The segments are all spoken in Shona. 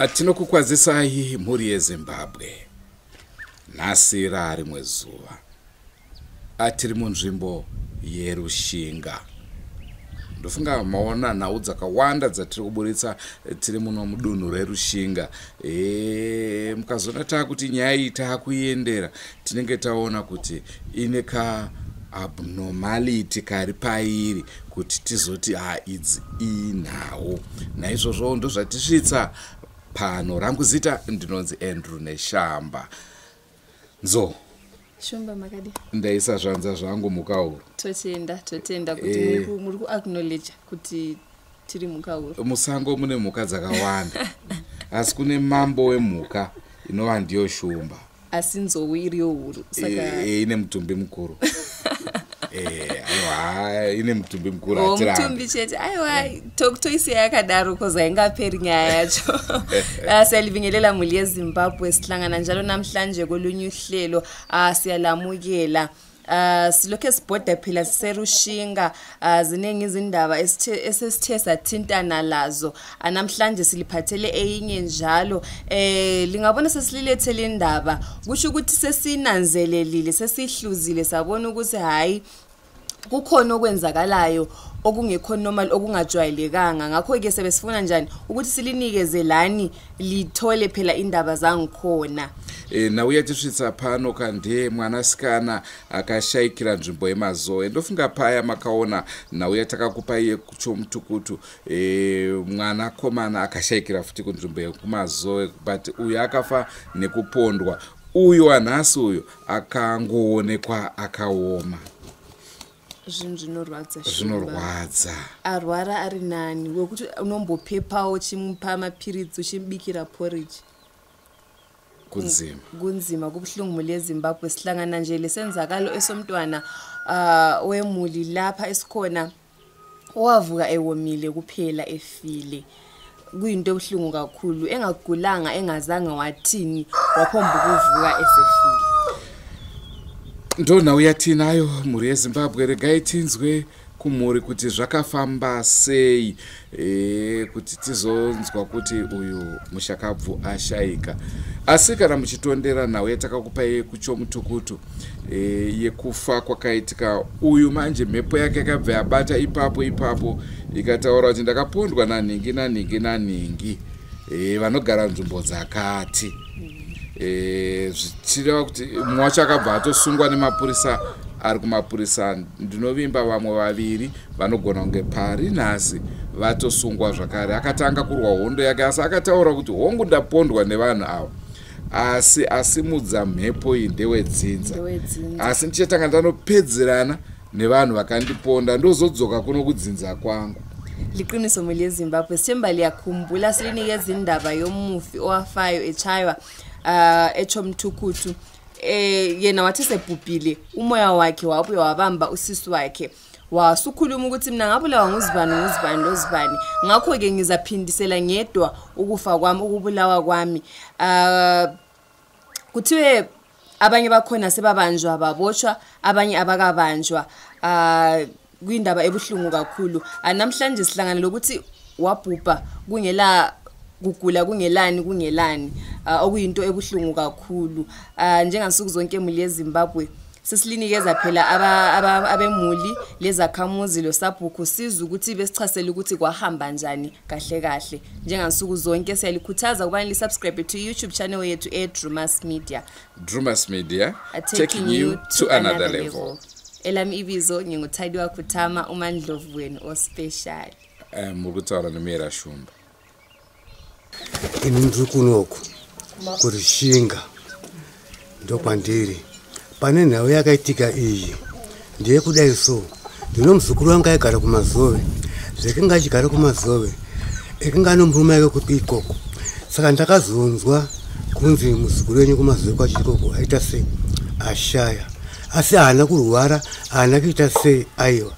Tinokukwazisai mhuri yeZimbabwe. Nhasi rarimwe zuva. Tiri munzvimbo yeRushinga. Ndofunga maona nhau dzakawanda dzatiri kuburitsa tiri muno mudunhu reRushinga. Mukazoona taakuti nyaya iyi taakuiendera, tinenge taona kuti ine ka abnormality kari pairi kuti tizoti ha, idzi inhau. Naizvozvo ndozvatisvitsa pano. Rangu zita ndinonzi Andrew Neshamba. Nzo Shumba, makadi? Ndaisa zvanza zvangu mukauro. Totenda, totenda kuti muri kuacknowledge kuti tiri mukauro. Musango mune mhuka dzakawanda, asi kune mambo wemhuka inova ndiyo shumba. Asi nzou iriyo huru, saka Ine mutumbi mukuru. Aiwa, ine mutumbi mukuru. O, hatirambi. Mutumbi chete, aiwa, toisiya yakadaro 'cause haingaperi nyaya yacho. Siyalibingelela muli yeZimbabwe, sihlangana njalo namhlanje kolunye uhlelo. Siyalamukela. Silokhu sibhoda phela siseRushinga. Ziningi izindaba esesithe sathintana lazo. Namhlanje siliphathele eyinye njalo. Lingabona sesililethele indaba, kusho ukuthi sesinanzelelile, sesihluzile, sabona ukuthi hayi, kukhona okwenzakalayo okungekho normal, okungajwayelekanga. Ngakho-ke sebesifuna njani ukuthi silinikeze lani, lithole phela indaba zangikhona. Nhau yatisvitsa pano kandeye mwanasikana akashayikira nzvimbo yeMazoe. Ndofunga paya makaona nhau yatakakupai yekuChomutukutu, mwanakomana akashayikira futi kunzvimbo yekuMazoe, but uyu akafa nekupondwa. Uyu wanhasi uyu akangoonekwa akaoma. Zvinhu zvinorwadza, Shumba. Zvinorwadza. Arwara ari nani, wekuti unombopepawo, uchimupa mapiritsi, uchimubikira porridge. Kunzima. Kunzima, kubuhlungu muli yeZimbabwe. Sihlangana nje lesenzakalo esomntwana wemuli lapha esikhona owavuka ewomile kuphela, efile. Kuyinto ebuhlungu kakhulu, engagulanga, engazange wathini, waphomba ukuvuka esefile. Ndo nhau yatinayo, mhuri yeZimbabwe. Regai tinzwe kumhuri kuti zvakafamba sei, kuti tizonzwa kuti uyu mushakabvu ashayika. Asi kana muchitondera nhau yatakakupai kuChomutukutu, yekufa kwakaitika uyu, manje mhepo yake yakabva yabata ipapo ipapo, ikataura kuti ndakapondwa nanhingi nanhingi nanhingi, vanogara nzvimbo dzakati. Zvichireva kuti mumwe wacho akabva atosungwa nemapurisa, ari kumapurisa. Ndinovimba vamwe vaviri vanogona kunge pari nhasi vatosungwa zvakare. Akatanga kurwa hondo yake, asi akataura kuti hongu, ndapondwa nevanhu ava, asi asimudza mhepo iyi ndewedzinza. Ndewedzinza. Asi ndichatanga ndanopedzerana nevanhu vakandiponda, ndozodzoka kuno kudzinza kwangu. Liqiniso muli yeZimbabwe, sithemba liyakhumbula silinikeza indaba yomufi owafayo echaywa eChomtukutu. Yena wathi sebhubhile, umoya wakhe wabuye wabamba usisi wakhe, wasukhuluma ukuthi mina ngabulawa nguzibani, nguzibani lozibani, ngakho-ke ngizaphindisela ngedwa ukufa kwami, ukubulawa kwami. Kuthiwe abanye bakhona sebabanjwa, babotshwa, abanye abakabanjwa. Kuyindaba ebuhlungu kakhulu. Namhlanje sihlangana lokuthi wabhubha kungela kugula, kungelani, kungelani, okuyinto ebuhlungu kakhulu. Njengansuku zonke emuli yeZimbabwe, sesilinikeza phela abemuli lezakhamuzi losabhukhu, siza ukuthi besichasele ukuthi kwahamba njani kahle kahle. Njengansuku zonke siyalikhuthaza ukubana lisubscribe to YouTube channel yethu eDrumas Media. Drumas Media, taking you to another level. Elami ibizo nginguThadiwa Kutama, uMandlovu wenu ospecial. Muri kutaura nemera Shumba. Ini ndiri kunoku kuRishinga, ndokwandiri. Pane nhau yakaitika iyi, ndeyekudai so. Ndino muzukuru wangu aigara kuMazove. Zvekinga achigara kuMazove, ekinga ane murume ake kuti ikoko. Saka ndakazonzwa kunzi muzukuru wenyu kuMazove kwacho ikoko aita sei, ashaya. Asi haana kurwara, haana kuita sei, aiwa,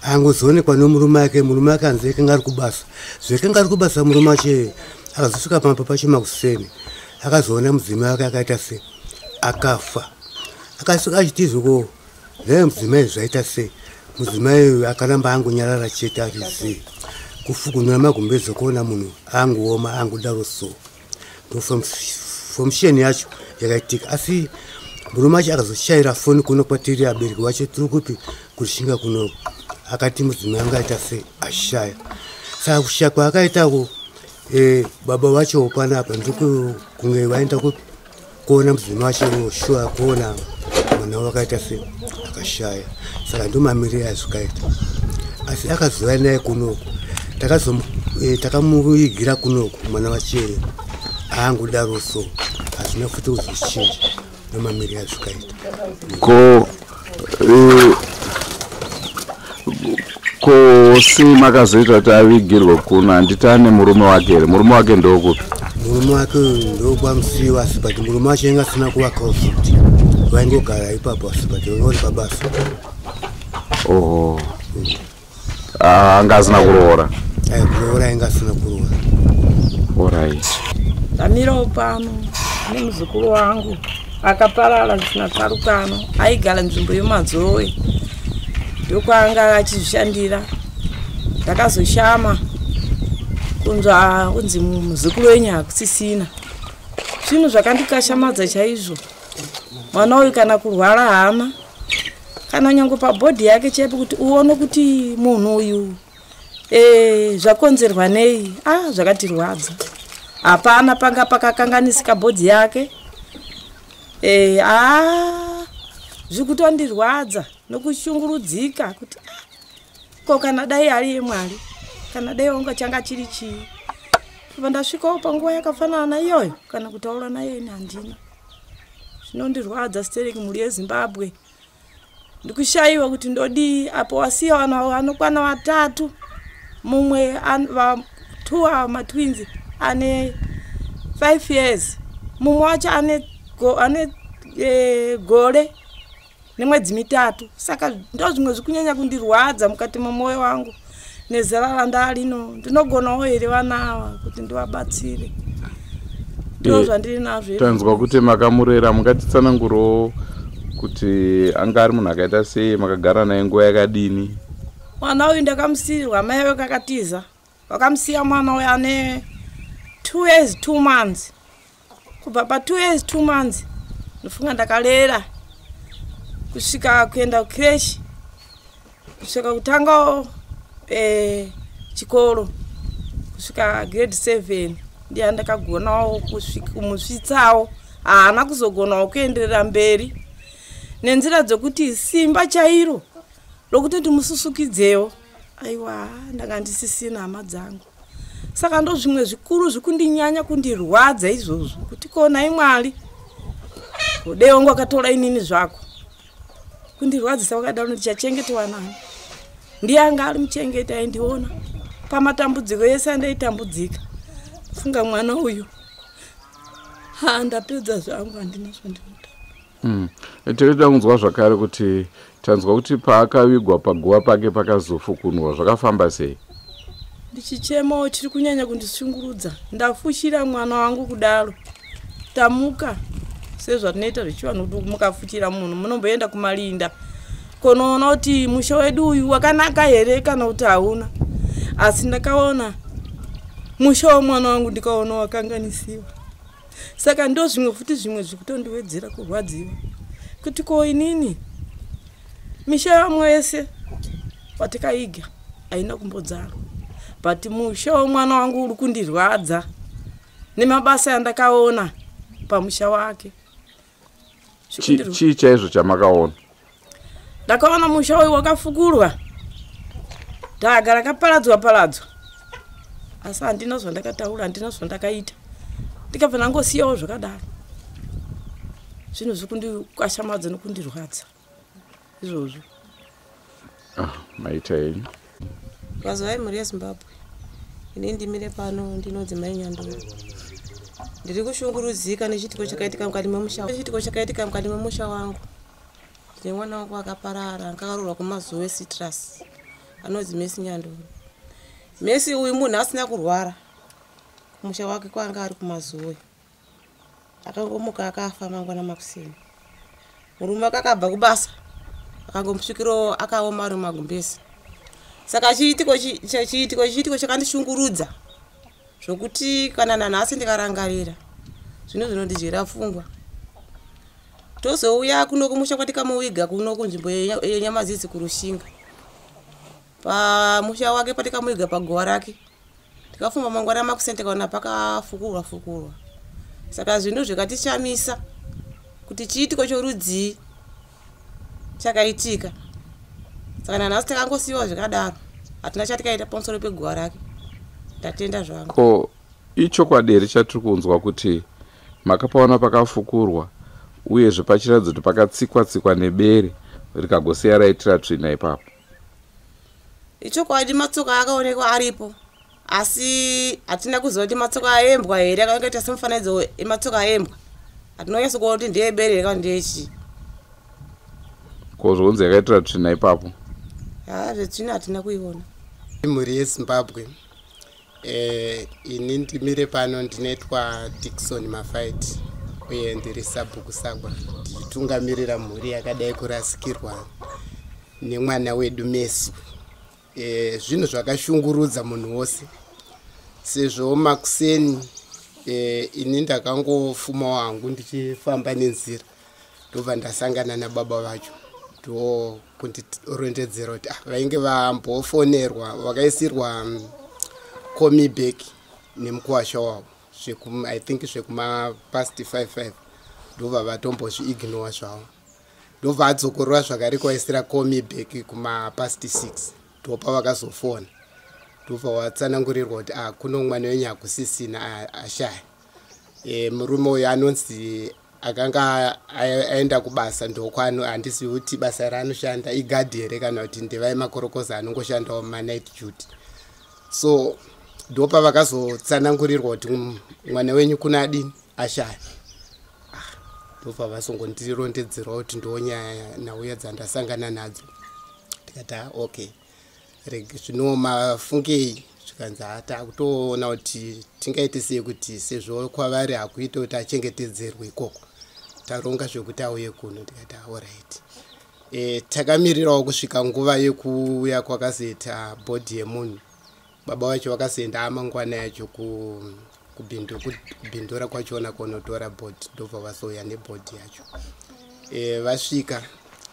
angozoonekwa nomurume ake. Murume ake hanzi ekinga ari kubasa. Zvekinga ari kubasa murume acho, akazosvika pamba pacho makuseni, akazoona mudzimai wake akaita sei, akafa. Akasvika achiti zvoko, "Nhai mudzimai, zvaita sei?" Mudzimai uyu akaramba angonyarara chete, ari zii. Kufukunura magumbezi kuona munhu angooma, angodaro so. Ndoformation yacho yakaitika, asi murume acho akazoshayira foni kuno kwatiri abereki vacho tiri kupi kuRushinga kunoku, akati mudzimai anga aita se ashaya. Saka kushaya kwaakaitako, baba vacho panapa ndiko kunge vaenda kupi kuona mudzimai wacho, shuwa kuona mwana wakaita se akashaya. Saka ndomamiriro azvikaita, asi akazouya naye kunoku, takamuigira kunoku mwana wachere aangodaro. So hazvina futi kuzochinja, ndomamiriro azvikaita. Ko sei makazoita kuti avigirwe kuno? Handiti ane murume wake here? Murume wake ndokupi? Murume wake ndokwamusiwa, asi but murume wacho ainge asina kuvakawo futi, vaingogara ipapo, asi but vanga vari pabasa. Oho. Ah, anga asina kuroora? Ai, kuroora ainge asina kuroora. Alright. Ndamirawo pano nemuzukuru wangu akaparara zvisina tsarukano. Aigara nzvimbo yeMadzowe, ndokwaanga achizvishandira. Ndakazoshama kunzwa kunzi muzukuru wenyu hakusisina. Zvinhu zvakandikashamadza chaizvo. Mwana uyu kana kurwara hana, kana nyange pabody yake chaipo kuti uone kuti munhu uyu zvakonzerwa nei. A zvakatirwadza, hapana panga pakakanganisika body yake. A zviri kutondirwadza nokushungurudzika kuti ah, ko kana dai ari yemwari, kana dai wanga changa chiri chii? Kubva ndasvikawo panguva yakafanana naiyoyo, kana kutaura naye ini handina. Zvinondirwadza stereki, mhuri yeZimbabwe. Ndikushayiwa kuti ndodii apo wasiya vanhu vanokwana vatatu. Mumwe two ava matwins ane 5 years, mumwe wacho ane gore nemwedzi 3. Saka ndo zvimwe zviri kunyanya kundirwadza mukati memwoyo wangu. Nezera randalino, ndinogonawo here vana ava kuti ndivabatsire? Ndo zvandiri nazvo. Tanzwa kuti makamurera. Mungatitsanangurawo kuti anga ari munhu akaita sei? Makagara naye nguva yakadini? Mwana uyu ndakamusiyirwa, mai vake akatiza, vakamusiya mwana uyu ane 2 years 2 months. Kubva pa2 years 2 months, ndofunga ndakalera kusvika kuenda kucreche, kusvika kutangawo chikoro, kusvika grade 7. Ndiye ndakagonawo kumusvitsawo. Haana kuzogonawo kuenderera mberi nenzira dzokuti simba chairo rokuti ndimususukidzewo, aiwa, ndanga ndisisina, hama dzangu. Saka ndo zvimwe zvikuru zvikundinyanya kundirwadza izvozvo, kuti konai Mwari kudei wangu akatora inini zvako kundirwadzisa wakadaro, ndichachengetwa nani? Ndiye anga ari muchengeti, aindiona pamatambudziko ese andaitambudzika. Funga mwana uyu. Ha, ndapedza zvangu, handina zvandinoda. Tinoda kunzwa zvakare kuti tanzwa kuti paakavigwa paguva pake pakazofukunurwa. Zvakafamba sei? Ndichichemawo chiri kunyanya kundishungurudza. Ndafushira mwana wangu kudaro, tamuka sezvatinoita zvechivanhu, kuti mukafushira munhu munomboenda kumalinda konoona kuti musha wedu uyu wakanaka here kana kuti hauna. Asi ndakaona musha wemwana wangu, ndikaona wakanganisiwa. Saka ndo zvimwe futi, zvimwe zvikutondiwedzera kurwadziwa, kuti ko inini misha yamwe yese watikaiga haina kumbodzarwa, but musha wemwana wangu uri kundirwadza nemabasa andakaona pamusha wake. Chii chaizvo chamakaona? Ndakaona musha uyu wakafukurwa, dhaga rakaparadzwa paradzwa, asi handina zvandakataura, handina zvandakaita. Ndikabva ndangosiyawo zvakadaro. Zvinhu zviri kundikashamadza nokundirwadza izvozvo. Ah, maita henyu. Mazuva emhuri yeZimbabwe, ini ndimire pano ndinonzi Mai Nyandoro. Ndiri kushungurudzika nechiitiko chakaitika mukati memusha, chiitiko chakaitika mukati memusha wangu. Ndine mwana wangu akaparara, anga akaroorwa kumazuva eCitrus, anonzi Mesi Nyandoro. Mesi uyu munhu asina kurwara. Kumusha wake kwanga ari kuMazuwe, akangomuka akafa mangwana makuseni. Murume wake akabva kubasa, akangomusvikirawo akaoma ari mumagumbezi. Saka chiitiko chakandishungurudza zvokuti kana nanhasi ndikarangarira. Zvino zvinondidyira pfungwa. Tozouya kuno kumusha kwatikamuviga kuno kunzvimbo yeNyamazizi kuRushinga. Pamusha wake patikamuviga paguva rake. Tikafumba mangwana makuseni tikaona pakafukurwa fukurwa. Saka zvinhu zvikatishamisa kuti chiitiko chorudzii chakaitika. Saka nanhasi takangosiyiwa zvakadaro, hatina chatikaita pamusoro peguva rake. Ndatenda zvangu. Ko ichokwadi here chatiri kunzwa kuti makapaona pakafukurwa uyezve pachiratidza kuti pakatsikwa tsikwa nebere rikagosiya raitira tsvina ipapo? Ichokwadi, matsoka akaonekwa aripo, asi hatina kuziva kuti matsoka aembwa here, akaita semufananidzo ematsoka aembwa. Hatina kunyatsokuona kuti ndeebere here kana ndeyechii. Ko zvonzi yakaitira tsvina ipapo? Haa, zvetsvina hatina kuiona. Mhuri yeZimbabwe, ini ndimire pano ndinoitwa Dickson Mafight uye ndiri sabhuku Sagwa, ndichitungamirira mhuri yakadai kurasikirwa nemwana wedu Mesu. Zvinhu zvakashungurudza munhu wose sezvo makuseni ini ndakangofumawo hangu ndichifamba nenzira, ndobva ndasangana nababa vacho, ndokundirondedzera kuti vainge vambofonerwa, vakaisirwa call me back nemukuwasha wavo I think zvekuma past 55, ndobva vatombozviignore zvavo, ndobva adzokorora zvakare kuvaisira call me back kuma past 6, ndopa vakazofona, ndobva watsanangurirwa kuti kuno mwana wenyu hakusisina, ashaya. Murume uyu anonzi akanga aenda kubasa, ndokwano handizivi kuti basa raanoshanda igadhi here kana kuti ndevai makorokoza anongoshandawo manight duty. So ndopa vakazotsanangurirwa kuti mwana wenyu kuna adini, ashaya. Ndobva vasongondirondedzerawo kuti ndo nyaya nauya dzandasangana nadzo. Ndikati okay, zvino mafungei? Zvikanzi takutoona kuti tingaite sei kuti sezvo kwavari hakuite kuti achengetedzerwe ikoko, taronga zvekuti auye kuno. Ndikati alright. Takamirirawo kusvika nguva yekuuya kwakazoita body yemunhu. Baba vacho vakazoenda amangwana yacho kuBindura kwachona kunotora body, ndobva vazouya nebody yacho. Vasvika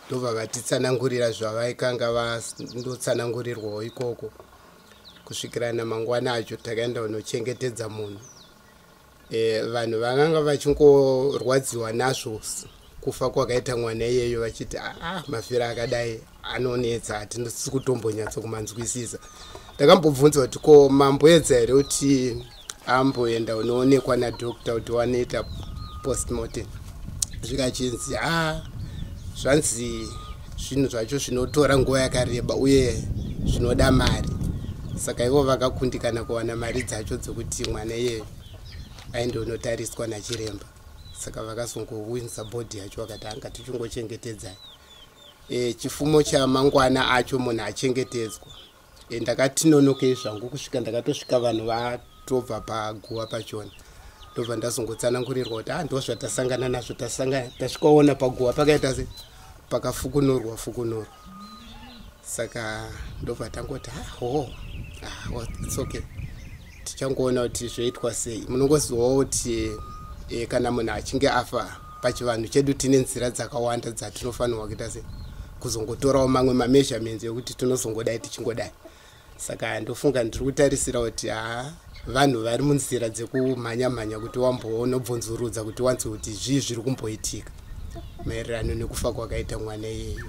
ndobva vatitsanangurira zvavaikanga vandotsanangurirwawo ikoko. Kusvikira namangwana acho takaenda kunochengetedza munhu. Vanhu vakanga vachingorwadziwa nazvo kufa kwakaita mwana iyeyo, vachiti mafiro akadai anonetsa, hatisi kutombonyatso kumanzwisisa. Ndakambobvunza kuti ko mamboedza here kuti amboenda unoonekwa nadoctor kuti wanoita postmortem? Zvikachinzi zvanzi zvinhu zvacho zvinotora nguva yakareba uye zvinoda mari, saka ivo vakakundikana kuwana mari dzacho dzekuti mwana iyeyo aende unotariswa nachiremba. Saka vakazongowinza body yacho, vakati anga tichingochengetedzai. Chifumo chamangwana acho munhu achengetedzwa, ndakati nonokei zvangu kusvika, ndakatosvika vanhu vatobva paguva pachona, ndobva ndazongotsanangurirwa kuti ndo zvatasangana nazvo, tasvikaona paguva pakaita se pakafukunurwa fukunurwa. Saka ndobva tangoti it's okay, tichangoona kuti zvoitwa sei. Munongozivawo kuti kana munhu achinge afa, pachivanhu chedu tine nzira dzakawanda dzatinofanirwa kuita sei, kuzongotorawo mamwe mameasurements ekuti tinozongodai tichingodai. Saka ndofunga ndiri kutarisira kuti vanhu vari munzira dzekumhanya mhanya kuti wambonobvunzurudza kuti wanzwe kuti zvii zviri kumboitika maererano nekufa kwakaita mwana iyeyo.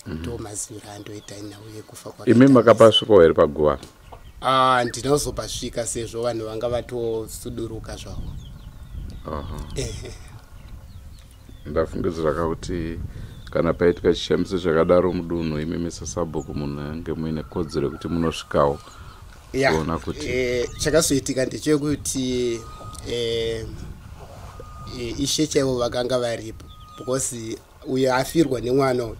Ndo maziviro andoita nhau yekufa. Imi makapasvikawo here paguva? Ndinozopasvika sezvo vanhu vanga vatosuduruka zvavo. Ndafungidzira kuti kana paitika chishamiso chakadaro mudunhu, imimi sasabhuku munenge muine kodzero yekuti munosvikawo kuona kuti Chakazoitika ndechekuti ishe chaivo vakanga varipo, because uyo afirwa nemwana uyu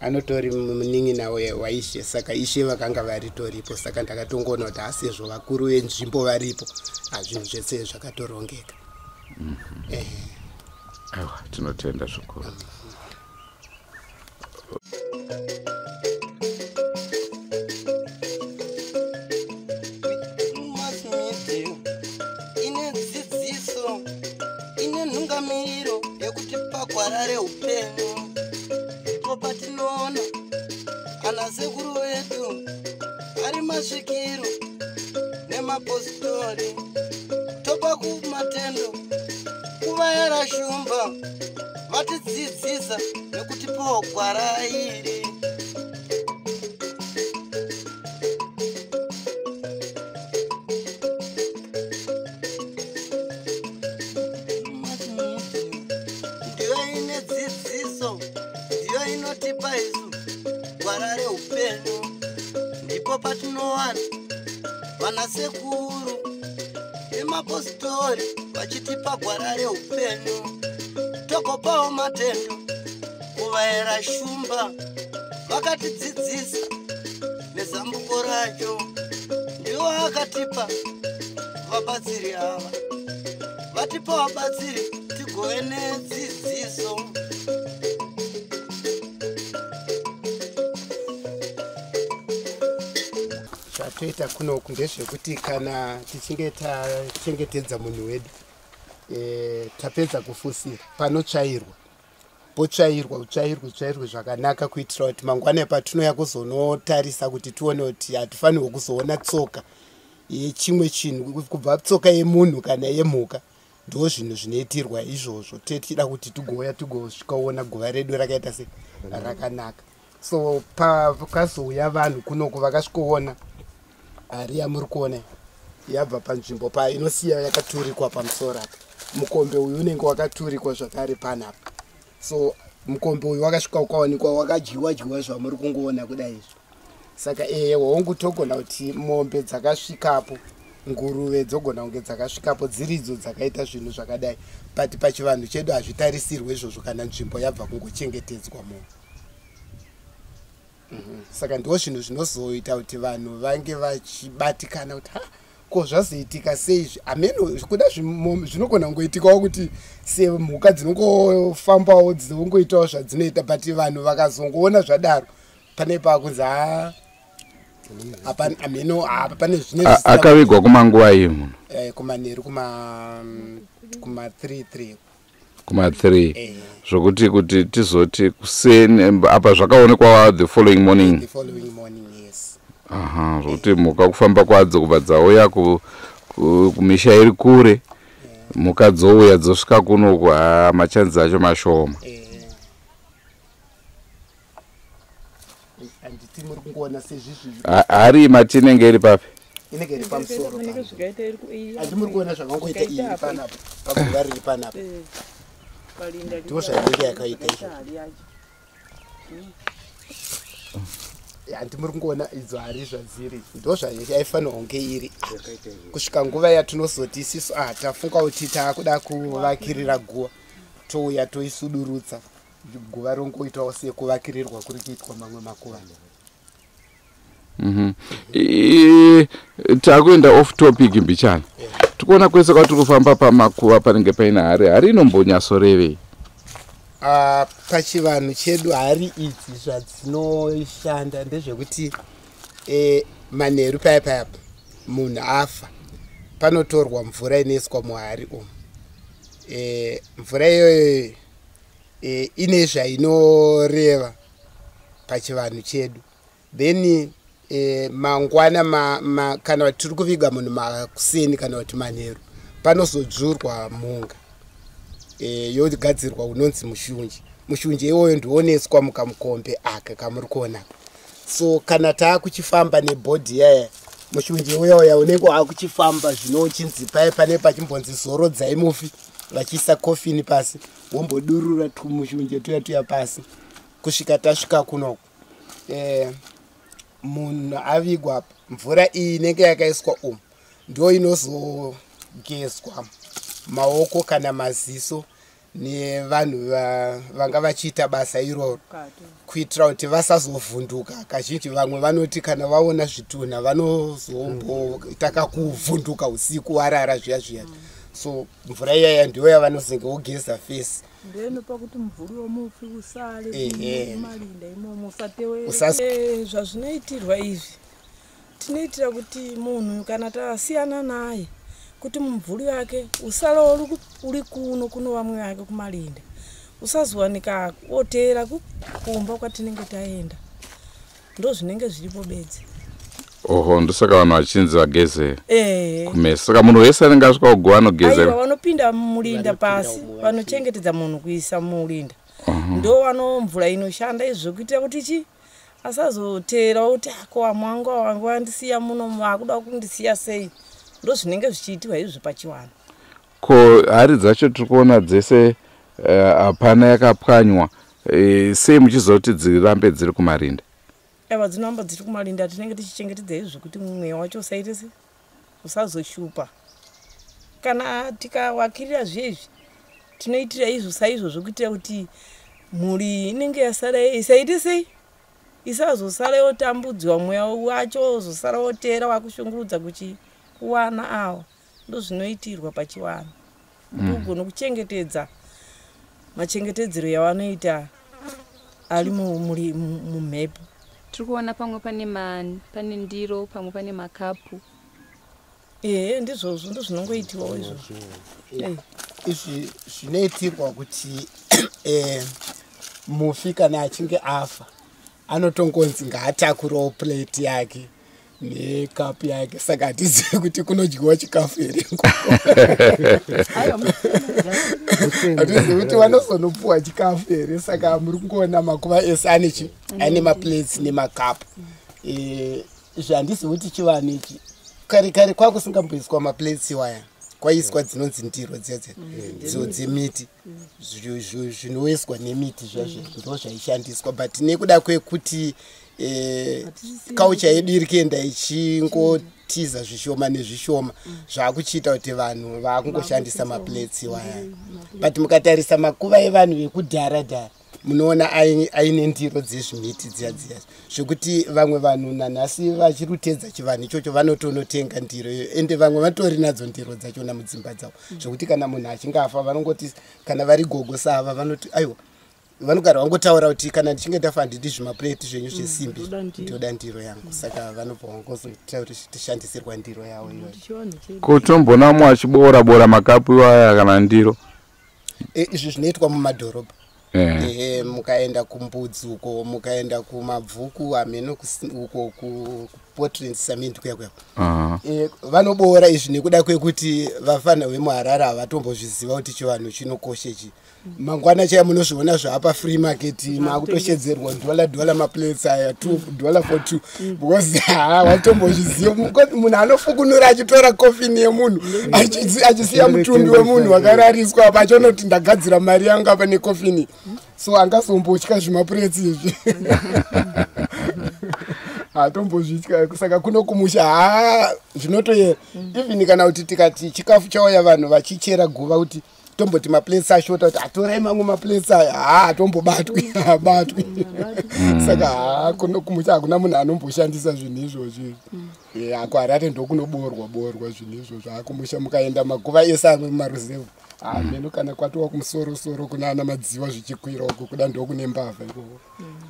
anotori munin'ina waishe, saka ishe vakanga varitoripo. Saka ndakatongoona kuti asezvo vakuru venzvimbo varipo, hazvinhu zvese zvakatorongeka. Aiwa, tinotenda zvikuru. Mass media ine dzidziso. ndungamiro yekutipa gwara reupenyu. Ndipo patinoona ana sekuru vedu ari masvikiro nemapositori, topa kumatendo kuvayera shumba vatidzidzisa nekutipawo gwara iri. Ndiyo ine dzidziso, ndiyo inotipa isu gwara reupenyu. Ndipo patinowana vana sekuru nemapositori vachitipa gwara reupenyu, tokopawo matendo kuvayera shumba vakatidzidzisa nezambuko racho. Ndiwo akatipa vabatsiri ava, vatipa vabatsiri tigove nedzidziso. Zvatoita kunoku ndezvekuti kana tichinge tachengetedza munhu wedu, tapedza kufusira, panotsvairwa, potsvairwa, utsvairwe utsvairwe zvakanaka, kuitira kuti mangwana patinouya kuzonotarisa kuti tione kuti hatifanirwe kuzoona tsoka yechimwe chinhu, kubva tsoka yemunhu kana yemhuka. Ndo zvinhu zvinoitirwa izvozvo, tichida kuti tigouya tigosvikaona guva redu rakaita se rakanaka. So pakazouya vanhu kunoku vakasvikoona hari yamuri kuona yabva panzvimbo pa inosiya yakaturikwa pamusoro apa. Mukombe uyu unenge wakaturikwa zvakare panapa. So mukombe uyu wakasvika ukawanikwa wakadyiwa dyiwa zvamuri kungoona kudai izvi. Saka hongu togona kuti mombe dzakasvikapo, nguruve dzogona kunge dzakasvikapo, dziridzo dzakaita zvinhu zvakadai, but pachivanhu chedu hazvitarisirwe izvozvo kana nzvimbo yabva kungochengetedzwa munhu. Saka ndo zvinhu zvinozoita kuti vanhu vange vachibatikana kuti ha, ko zvazoitika sei izvi? Hameno kuda zvinogona kungoitikawo kuti semhuka dzinongofambawo dzinongoitawo zvadzinoita, but vanhu vakazongoona zvadaro pane pakunzi hameno apa pane zvine Akavigwa kumanguva iyi munhu? Kumanheru kuma 3:3. Kuma 3, zvokuti kuti tizoti kuseni apa zvakaonekwa the following morning. The following morning, yes. Aha, zvokuti mhuka kufamba kwadzo kubva dzauya kumisha iri kure, mhuka dzouya dzosvika kunoku, machanzi acho mashoma. Handiti muri kungoona sezvizvi Hari mati inenge iri papi? Inenge iri pamusoro. Handi muri kuona zvakangoita iyi panapa, paguva riri panapa, ndo zvainenge yakaita izvozvo. Handi muri kungoona idzo hari zvadziri, ndo zvaifanirwa kunge iri kusvika nguva yatinozoti isisu tafunga kuti taakuda kuvakirira guva, touya toisudurutsa guva rongoitawo sekuvakirirwa kuri kuitwa mamwe makuva. Takuenda off topic mbichana. Tikuona kwese kwatiri kufamba pamakuva panenge paine hari. Hari inombonyatsorevei? Pachivanhu chedu hari idzi zvadzinoshanda ndezvekuti manheru paya payapa munhu afa, panotorwa mvura inoiswa muhari umu. Mvura iyoyo ine zvainoreva pachivanhu chedu. Then mangwana kana tiri kuviga munhu makuseni kana kuti manheru, panozodzvurwa mhunga, yogadzirwa unonzi mushunje. Mushunje iwoyo ndioneswa mukamukombe aka kamuri kuona. So kana taakuchifamba nebhodhi yaya, mushunje uya uya unenge waakuchifamba zvino uchinzi paye pane pachimbonzi zorodzai mufi, vachiisa kofini pasi, wombodurura tumushunje tuya tuya pasi kusvika tasvika kunoku. Munhu avigwa, mvura iyi inenge yakaiswa umu ndo inozogezwa maoko kana maziso nevanhu vanga vachiita basa iroro, kuitira kuti vasazovhunduka. Kazhinji vamwe vanoti kana vaona zvitunha vanozomboita kakuvhunduka usiku warara zviya zviya. So mvura iyaya ndiyo yavanozenge vogeza fesi. Ndinopa kuti mumvuri wemufi usare mumarinda imomo, usatewere. Zvazvinoitirwa izvi, tinoitira kuti munhu kana tasiyana naye Kuti mumvuri wake usara uri kuno kuno vamwe vake kumalinda, usazowanika oteera kumba kwatinenge taenda. Ndozvinenge zviripo bedzi. Oho, ndosaka vanhu vachinzi vageze kumeso. Saka munhu wese anenge asvika kuguva anogeza? Aiwa, vanopinda mulinda pasi, vanochengetedza munhu kuisa mulinda, ndo vano mvura inoshanda izvo kuitira kuti chi asazoteerawo kuti ako vamwe vangu vangu vandisiya muno, vakuda kundisiya sei. Ndozvinenge zvichiitirwa izvo pachivanhu. Ko hari dzacho tiri kuona dzese hapana yakapwanywa. Sei muchizoti dzirambe dziri kumarinda? Aiwa, dzinoramba dziri kumarinda, tinenge tichichengetedza izvo kuti mweya wacho usaite se usazoshupa. Kana tikawakirira zviezvi, tinoitira izvo saizvozvo kuitira kuti mhuri inenge yasara isaite sei, isazosara yotambudzwa, mweya wacho ozosara woteera wakushungurudza kuchi kuwana awa. Ndozvinoitirwa pachivanhu kuti ugone kuchengetedza machengetedzero yavanoita ari mumhepo. Tiri kuona pamwe pane ndiro, pamwe pane makapu. Ehe, ndizvozvo, ndozvinongoitiwawo izvozvo. Izvi zvinoitirwa kuti mufi kana achinge afa anotongonzi ngaatakurewo plate yake nekapu yake. Saka hatizivi kuti kunodyiwa chikafu here, hatizivi kuti vanozonopuwa chikafu here. Saka muri kungoona makuva ese ane chi ane maplates nemakapu. Izvi handizivi kuti chivanhu ichi kare kare kwakusingamboiswa maplates iwaya, kwaiiswa dzinonzi ndiro dziya dziya dzo dzemiti, zvinoiswa nemiti zvazvo ndo zvaishandiswa. But nekuda kwekuti culture yedu iri kuenda ichingotiza zvishoma nezvishoma, zvaakuchiita kuti vanhu vaakungoshandisa maplates iwaya. But mukatarisa makuva evanhu vekudhara dhara, munoona aine ndiro dzezvimiti dziya dziya, zvekuti vamwe vanhu nanhasi vachirutedza chivanhu ichocho vanotonotenga ndiro iyoyo, ende vamwe vatori nadzo ndiro dzachona mudzimba dzavo, zvekuti kana munhu achinge afa vanongoti, kana vari gogo sava, vanoti aiwa, vanogara vangotaura kuti kana ndichinge ndafa handidi zvimapureti zvenyu zvesimbi, ndoda ndiro. Ndoda ndiro yangu. Saka vanobva vangozoshandisirwa ndiro yavo iyoyo. Chivanhu chedu. Kutombona mumwe achiboora bora makapu iwaya kana ndiro? Izvi zvinoitwa mumadhorobha. Ehe, mukaenda kumbudzi uko, mukaenda kumabvuku, hameno uko kuPortland Cement kuya kuya. Vanoboora izvi nekuda kwekuti vafana vemuHarare havatombozviziva kuti chivanhu chinokoshechi. Mangwana chaya munozviona zvaapa free market, maakutoshedzerwa dollar dollar maplates aya, $2 for two, because ha watombozviziva munhu anofukunura achitora kofini yemunhu, achisiya mutumbi wemunhu wakarariswa apa, achionoti ndagadzira mari yangu apa nekofini, so angazombotya zvimapureti izvi? Hatombozvitya. Saka kuno kumusha ha zvinotoyera. Even kana kuti tikati chikafu chauya, vanhu vachichera guva, kuti tomboti maplates ashota, kuti atorai mamwe maplates aya, ha hatombobatwi, habatwi. Saka ha kuno kumusha hakuna munhu anomboshandisa zvinhu izvozvi. KuHarare ndokunoborwa borwa zvinhu izvozvo. Hakumusha mukaenda maguva ese amwe mumaruzevha, hameno kana kwatova kumusorosoro kuna ana Madziwa zvichikwira uko, kuda ndokune mbavha ikoko.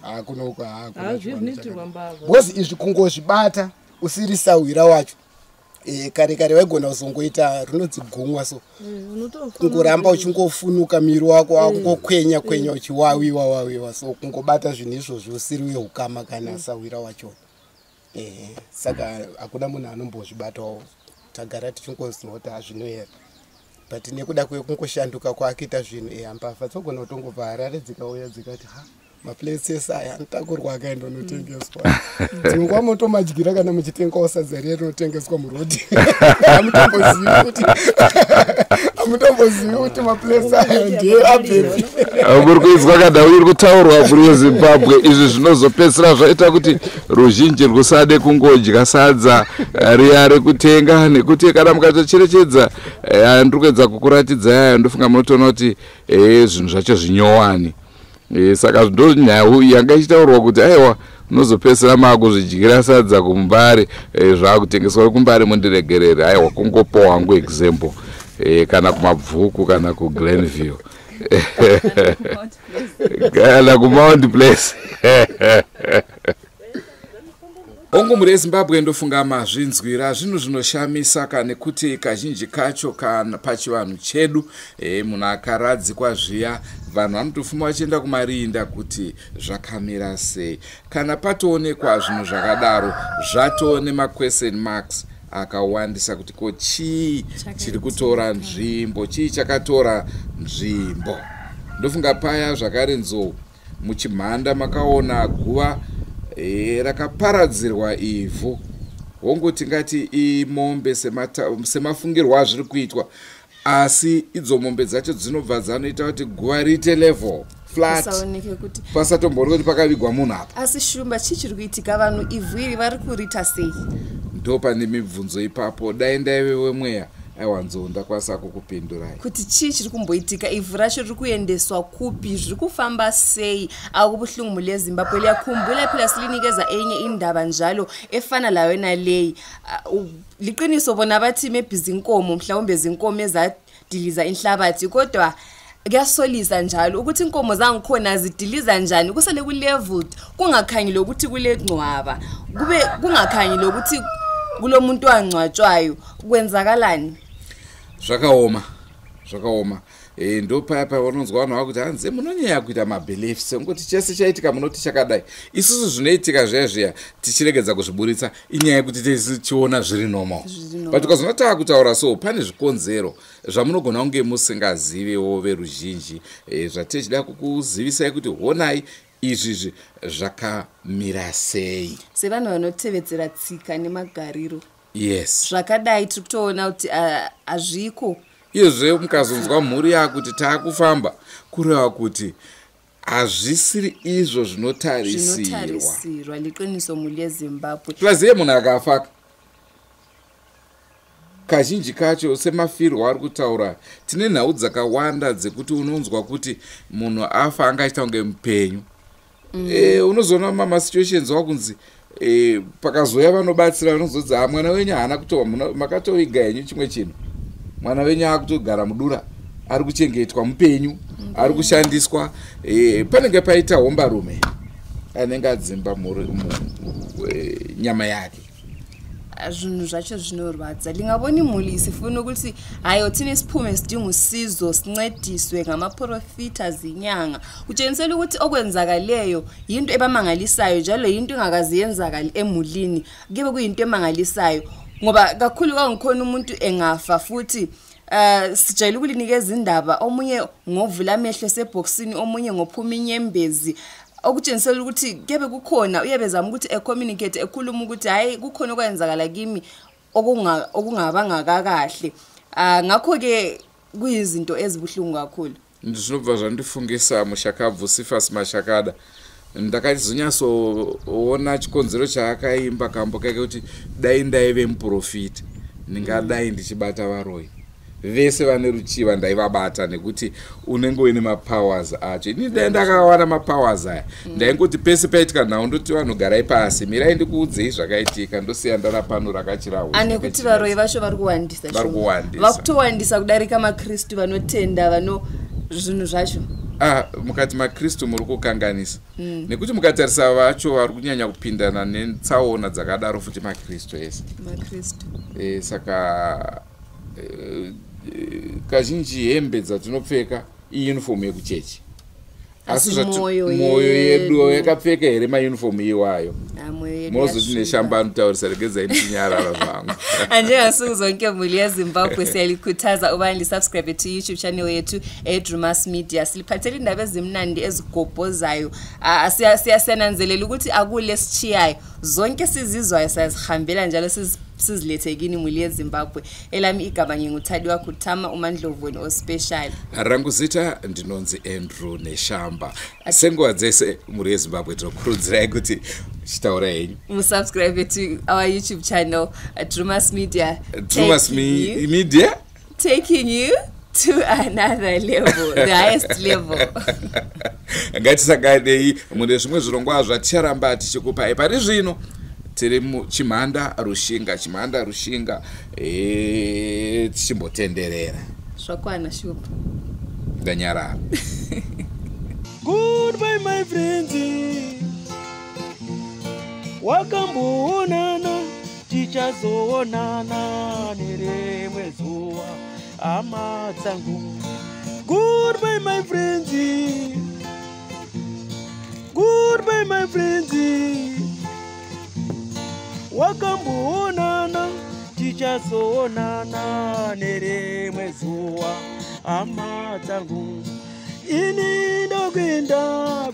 Hakunoko hakuna Hazvi chivanhu zvinoitirwa chakadaro. mbavha. Because izvi kungozvibata usiri sahwira wacho, kare kare waigona kuzongoita rinonzi gumwa, so kungoramba uchingofunuka miri wako wakungokwenya kwenya, uchiwawiwa wawiwa. So kungobata zvinhu izvozvo usiri weukama kana sahwira wacho, saka hakuna munhu anombozvibatawo. Tagara tichingoziva kuti hazvinoera, but nekuda kwekungoshanduka kwakuita zvinhu, mbavha dzogona kutongobva Harare dzikauya dzikati ha maplates ese aya anotakurwa akaenda unotengeswa. Dzimwe nguva motomadyira kana muchitengawo sadza riya rinotengeswa murodhi, hamutombozivi kuti maplates aya ndiye abvepi. Muri kuizwa kana iri kutaurwa muri weZimbabwe. Izvi zvinozopedzisira zvaita kuti ruzhinji rwusade kungodya sadza riya rekutenga, nekuti kana mukatocherechedza, ndiri kuedza kukuratidzai aya, ndofunga munotoona kuti zvinhu zvacho zvinyowani. Saka ndo nyaya yanga ichitaurwa kuti aiwa, unozopedzisira maakuzvidyira sadza kuMbare, zvaakutengeswa kuMbare. Mundiregerere, aiwa, kungopawo hangu example, kana kuMabvuku kana kuGlenview kana kuMount Place. Hongu, mhuri yeZimbabwe, ndofunga mazvinzwira. Zvinhu zvinoshamisa ka, nekuti kazhinji kacho kana pachivanhu chedu, munhu akaradzikwa zviya, vanhu vanotofuma vachienda kumarinda kuti zvakamira sei. Kana patoonekwa zvinhu zvakadaro, zvatoo nemaquestion marks akawandisa kuti ko chii chiri kutora nzvimbo, chii chakatora nzvimbo. Ndofunga paya zvakare, Nzou, muChimhanda makaona guva rakaparadzirwa ivhu. Hongu, tingati imombe semafungirwo azviri kuitwa, asi idzo mombe dzacho dzinobva dzanoita kuti guva riite level flat, pasaoneke kuti pasatombooneka kuti pakavigwa munhu apa. Asi Shumba, chii chiri kuitika? Vanhu ivhu iri vari kurita sei? Ndo pane mibvunzo ipapo. Dai ndaive wemweya, aiwa Nzou, ndakwanisa kukupindurai. Kuti chii chiri kumboitika? Ivhu racho riri kuendeswa kupi? Zviri kufamba sei? Akubuhlungu, mhuri yeZimbabwe. Liyakhumbula phela silinikeza enye indaba njalo efana layo naleyi. Ah, liqiniso bona bathi maybe zinkomo, mhlawumbe zinkomo ezadiliza inhlabathi, kodwa kuyasolisa njalo ukuthi inkomo zangikhona zidiliza njani kusele ku-leveled, kungakhanyi lokuthi kule ngcwaba, kube kungakhanyi lokuthi kulo muntu wangcwatshwayo. Kwenzakalani? Zvakaoma, zvakaoma. Ndo paya paya unonzwa vanhu vakuti hanzi munonyanya kuita mabeliefs, ungoti chese chaitika munoti chakadai. Isusu zvinoitika zviya zviya tichiregedza kuzviburitsa inyaya yekuti tichiona zviri normal. Zviri normal. But ukazona taakutaura, so pane zvikonzero zvamunogona kunge musingaziviwo veruzhinji, zvatichida kukuzivisai kuti honai izvizvi zvakamira sei. Sevanhu vanotevedzera tsika nemagariro, zvakadai tiri kutoona kuti hazviko. Iyezve mukazonzwa mhuri yakuti taakufamba, kureva kuti hazvisiri izvo zvinotarisirwa. Zvinotarisirwa, liqiniso, mhuri yeZimbabwe. Plus iye munhu akafa, kazhinji kacho semafirwo ari kutaura, tine nhau dzakawanda dzekuti unonzwa kuti munhu afa angaita kunge mupenyu. Unozoona masituations wakunzi pakazoya vanobatsira, vanozodzi, "Ha, mwana wenyu haana kutowa, makatoviga henyu chimwe chinhu. Mwana wenyu akutogara mudura, ari kuchengetwa mupenyu, ari kushandiswa." Panenge paita hombarume anenge adzimba nyama yake. Zvinhu zvacho zvinorwadza. Lingabona imuli sifuna ukuthi hayi, thina siphume sidinga usizo, sincediswe ngamaprofita, zinyanga, kutshengisela ukuthi okwenzakaleyo yinto ebamangalisayo, njalo yinto engakaze yenzakali emulini. Kube kuyinto emangalisayo ngoba kakhulu kangikhona umuntu engafa futhi sijayele ukulinikeza indaba, omunye ngovula amehlo esebhokisini, omunye ngophuma inyembezi, okutshengisela ukuthi kebe kukhona uyebezama ukuthi ecommunicate, ekhuluma ukuthi hayi, kukhona okwenzakala kimi okungabanga kakahle. Ngakho ke kuyizinto ezibuhlungu kakhulu. Zvinobva zvandifungisa mushakabvu Cephas Mashakada. Ndakazonyatsoona chikonzero chaakaimba kambo kake kuti dai ndaive muprofita, ndingadai ndichibata varoyi vese vane ruchiva, ndaivabata, nekuti unenge uine mapowers acho. Ini dai ndakawana mapowers aya, ndaingoti pese paitika nhau ndoti, "Vanhu garai pasi, mirai ndikuudzei zvakaitika." Ndosiya ndarapano rakachirahwe. Anekuti varoyi vacho vari kuwandisa. Vari Shoma. kuwandisa. Vakutowandisa kudarika makristu vanotenda vano zvinhu zvacho. Ah, mukati makristu muri kukanganisa, nekuti mukatarisa vacho vari kunyanya kupindana netsaona dzakadaro futi makristu ese. Makristu. Saka kazhinji hembe dzatinopfeka iuniform yekuchechi, asi Asi mwoyo mwoyo yedu yedu yakapfeka here mauniform iwayo? Ah, mwoyo yedu Munozoti yasviba. neshamba anotaurisa, regedzai ndichinyarara zvangu. Anjengansuku zonke, mhuri yeZimbabwe, siyalikhuthaza ubani lisubscribe to YouTube channel yethu eDrumas Media. Siliphathela indaba ezimnandi ezigobhozayo. Ah, siyananzelela ukuthi akule sitshiyayo, zonke sizizwayo siyazihambela njalo sizilethe kini, mhuri yeZimbabwe. Elami igama nginguthadiwa Khuthama uMandlovweni ospecial. Rangu zita ndinonzi Andrew Neshamba. Senguva dzese, mhuri yeZimbabwe, tinokurudzirai kuti chitaura henyu. Musubscribe to our YouTube channel, Drumas Media. Drumas Taking Media. Taking you to another level, the highest level. Ngatisanganei mune zvimwe zvirongwa zvaticharamba tichikupai. Pari zvino tiri muChimhanda Rushinga, Chimhanda Rushinga, tichimbotenderera. Zvakwana, Shupa. Ndanyarara. Goodbye, my friends. Wakamboonana, tichazoonana nerimwe zuva, hama dzangu. Goodbye my friends, goodbye my friends. Wakamboonana, tichazoonana nerimwe zuva, hama dzangu. Ini ndokuenda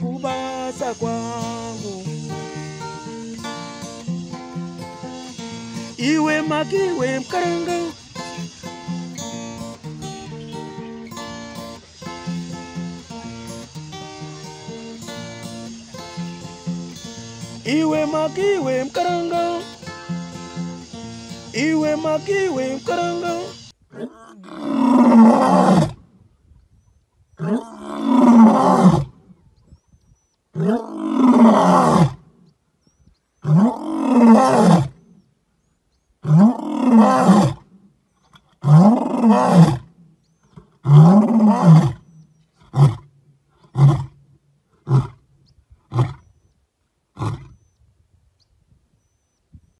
kubasa kwangu. Iwe makiwe mkaranga. Iwe makiwe mkaranga. Iwe makiwe mkaranga.